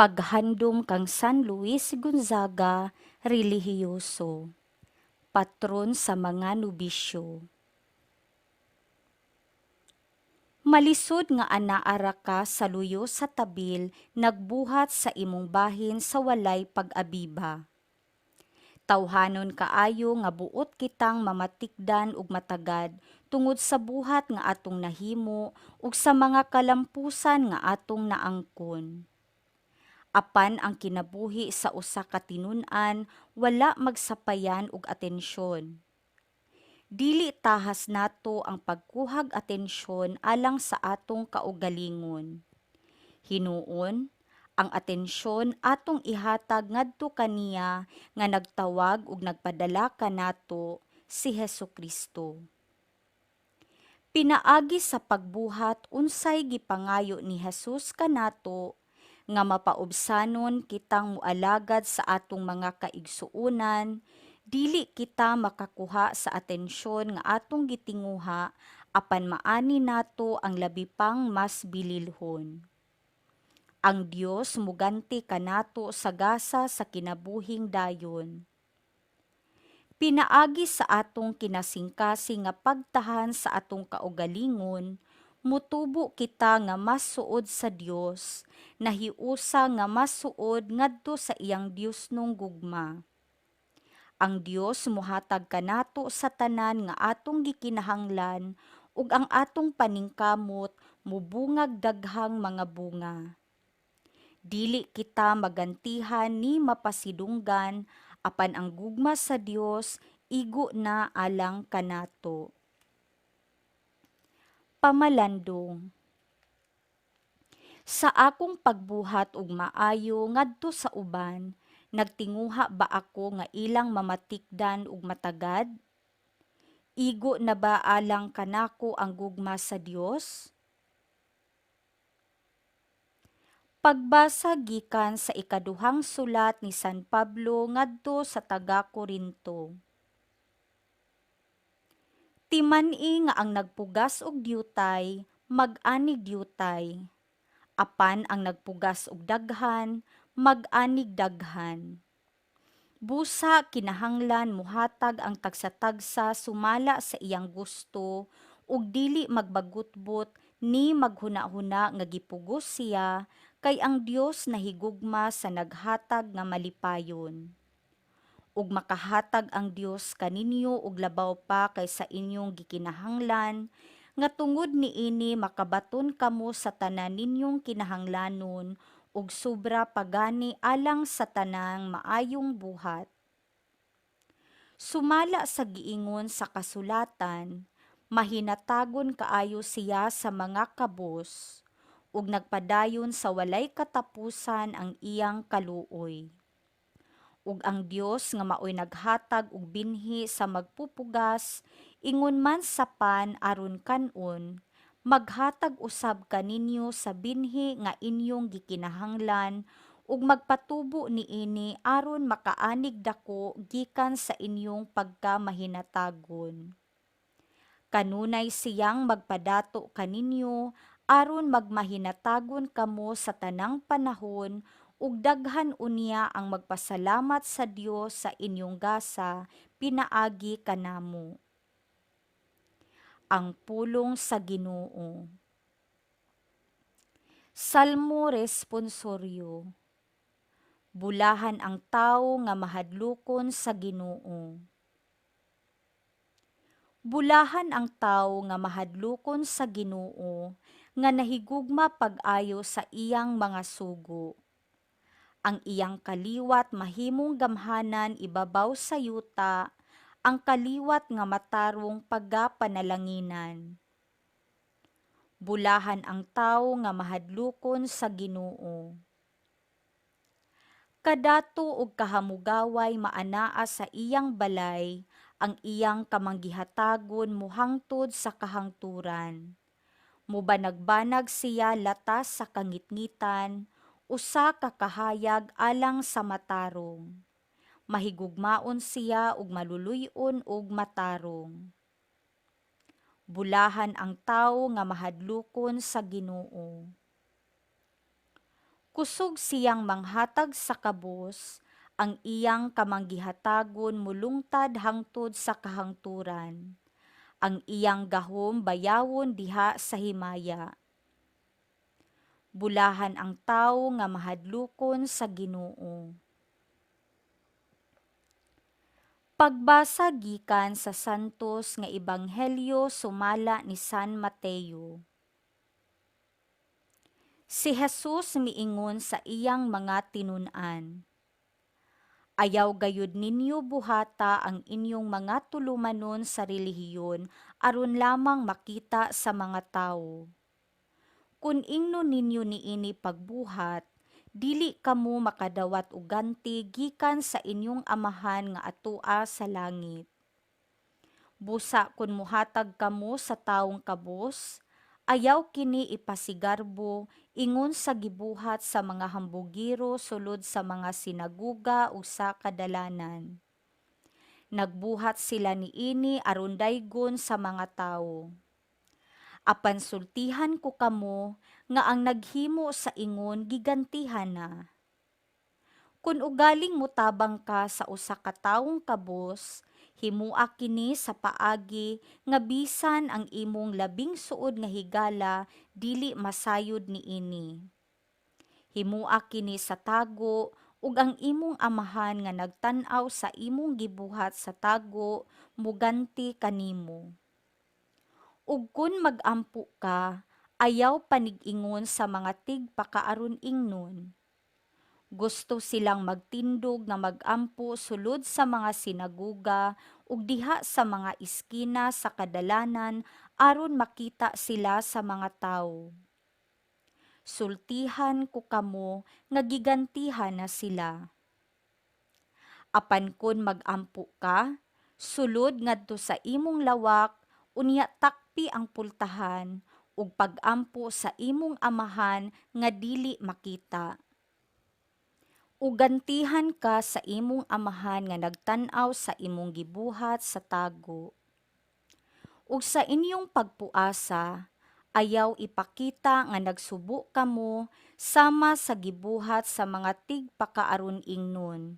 Paghandom kang San Luis Gonzaga, relihiyoso, patron sa mga nobisyo. Malisod nga anaa ra ka sa luyo sa tabil nagbuhat sa imong bahin sa walay pag-abiba. Tawhanon kaayo nga buot kitang mamatikdan ug matagad tungod sa buhat nga atong nahimo ug sa mga kalampusan nga atong naangkon. Apan ang kinabuhi sa usa ka tinun-an wala magsapayan og atensyon. Dili tahas nato ang pagkuhag atensyon alang sa atong kaugalingon. Hinuon, ang atensyon atong ihatag ngadto kaniya nga nagtawag ug nagpadala kanato, si Hesukristo. Pinaagi sa pagbuhat unsay gipangayo ni Jesus kanato nga mapaubsanon kitang moalagad sa atong mga kaigsuonan, dili kita makakuha sa atensyon nga atong gitinguha apan maani nato ang labi pang mas bililhon. Ang Dios muganti kanato sa gasa sa kinabuhing dayon. Pinaagi sa atong kinasingkasing nga pagtahan sa atong kaugalingon, mutubo kita nga mas suod sa Dios, nahiusa nga mas suod ngadto sa iyang Diosnong gugma. Ang Dios mohatag kanato sa tanan nga atong gikinahanglan ug ang atong paningkamot mobungag daghang mga bunga. Dili kita magantihan ni mapasidunggan apan ang gugma sa Dios igo na alang kanato. Pamalandong. Sa akong pagbuhat og maayo ngadto sa uban, nagtinguha ba ako nga ilang mamatikdan ug matagad? Igo na ba alang kanako ang gugma sa Dios? Pagbasa gikan sa ikaduhang sulat ni San Pablo ngadto sa taga-Korinto. Timan-i nga ang nagpugas og diutay, mag-anig diutay, apan ang nagpugas og daghan, mag-anig daghan. Busa kinahanglan mohatag ang tagsa-tagsa sumala sa iyang gusto ug dili magbagutbot ni maghunahuna nga gipugos siya, kay ang Dios nahigugma sa naghatag nga malipayon. Ug makahatag ang Dios kaninyo og labaw pa kaysa inyong gikinahanglan, nga tungod niini makabaton kamo sa tanan ninyong kinahanglanon ug sobra pa gani alang sa tanang maayong buhat. Sumala sa giingon sa kasulatan, mahinatagon kaayo siya sa mga kabos, ug nagpadayon sa walay katapusan ang iyang kaluoy. Ug ang Dios nga maoy naghatag og binhi sa magpupugas ingon man sa pan aron kan-on, maghatag usab kaninyo sa binhi nga inyong gikinahanglan ug magpatubo niini aron makaanig dako gikan sa inyong pagkamahinatagon. Kanunay siyang magpadato kaninyo aron magmahinatagon kamo sa tanang panahon ug daghan unya ang magpasalamat sa Dios sa inyong gasa pinaagi kanamo. Ang pulong sa Ginoo. Salmo responsoryo. Bulahan ang tawo nga mahadlokon sa Ginoo. Bulahan ang tawo nga mahadlokon sa Ginoo, nga nahigugma pag-ayo sa iyang mga sugo. Ang iyang kaliwat mahimong gamhanan ibabaw sa yuta, ang kaliwat nga matarong pagapanalanginan. Bulahan ang tawo nga mahadlokon sa Ginoo. Kadato ug kahamugaway maanaa sa iyang balay, ang iyang kamanggihatagon mohangtod sa kahangturan. Mobanagbanag siya latas sa kangitngitan, usa ka kahayag alang sa matarong. Mahigugmaon siya ug maluluy-on ug matarong. Bulahan ang tawo nga mahadlokon sa Ginoo. Kusog siyang manghatag sa kabus, ang iyang kamanggihatagon molungtad hangtod sa kahangturan. Ang iyang gahom bayawon diha sa himaya. Bulahan ang tawo nga mahadlokon sa Ginoo. Pagbasa gikan sa Santos nga Ebanghelyo sumala ni San Mateo. Si Jesus miingon sa iyang mga tinun-an, Ayaw gayud ninyo buhata ang inyong mga tulumanon sa relihiyon aron lamang makita sa mga tawo. Kun ingnon ninyo niini pagbuhat, dili kamo makadawat og ganti gikan sa inyong Amahan nga atoa sa langit. Busa kun mohatag kamo sa tawong kabus, ayaw kini ipasigarbo ingon sa gibuhat sa mga hambugiro sulod sa mga sinaguga ug sa kadalanan. Nagbuhat sila niini aron daygon sa mga tawo. Apan sultihan ko kamo nga ang naghimo sa ingon gigantihan na. Kun ugaling motabang ka sa usa ka tawong kabus, himoa kini sa paagi nga bisan ang imong labing suod nga higala dili masayod niini. Himoa kini sa tago ug ang imong Amahan nga nagtan-aw sa imong gibuhat sa tago moganti kanimo. Ug kun mag-ampo ka, ayaw panig-ingon sa mga tigpakaaron ingnon. Gusto silang magtindog nga mag-ampo sulod sa mga sinaguga ug diha sa mga iskina sa kadalanan aron makita sila sa mga tawo. Sultihan ko kamo nga gigantihan na sila. Apan kun mag-ampo ka, sulod ngadto sa imong lawak, unya takpi ang pultahan ug pag-ampo sa imong Amahan nga dili makita. Ug gantihan ka sa imong Amahan nga nagtan-aw sa imong gibuhat sa tago. Ug sa inyong pagpuasa, ayaw ipakita nga nagsubo kamo sama sa gibuhat sa mga tigpakaaron ingnon.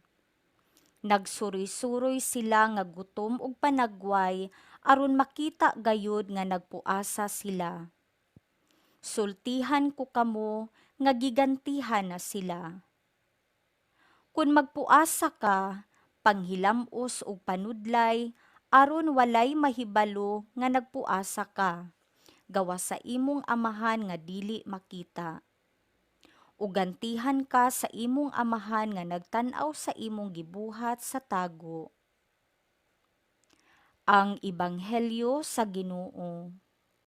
Nagsuroy-suroy sila nga gutom ug panagway aron makita gayud nga nagpuasa sila. Sultihan ko kamo nga gigantihan na sila. Kun magpuasa ka, panghilam-os og panudlay aron walay mahibalo nga nagpuasa ka, gawas sa imong Amahan nga dili makita. Ug gantihan ka sa imong Amahan nga nagtan-aw sa imong gibuhat sa tago. Ang Ebanghelyo sa Ginoo.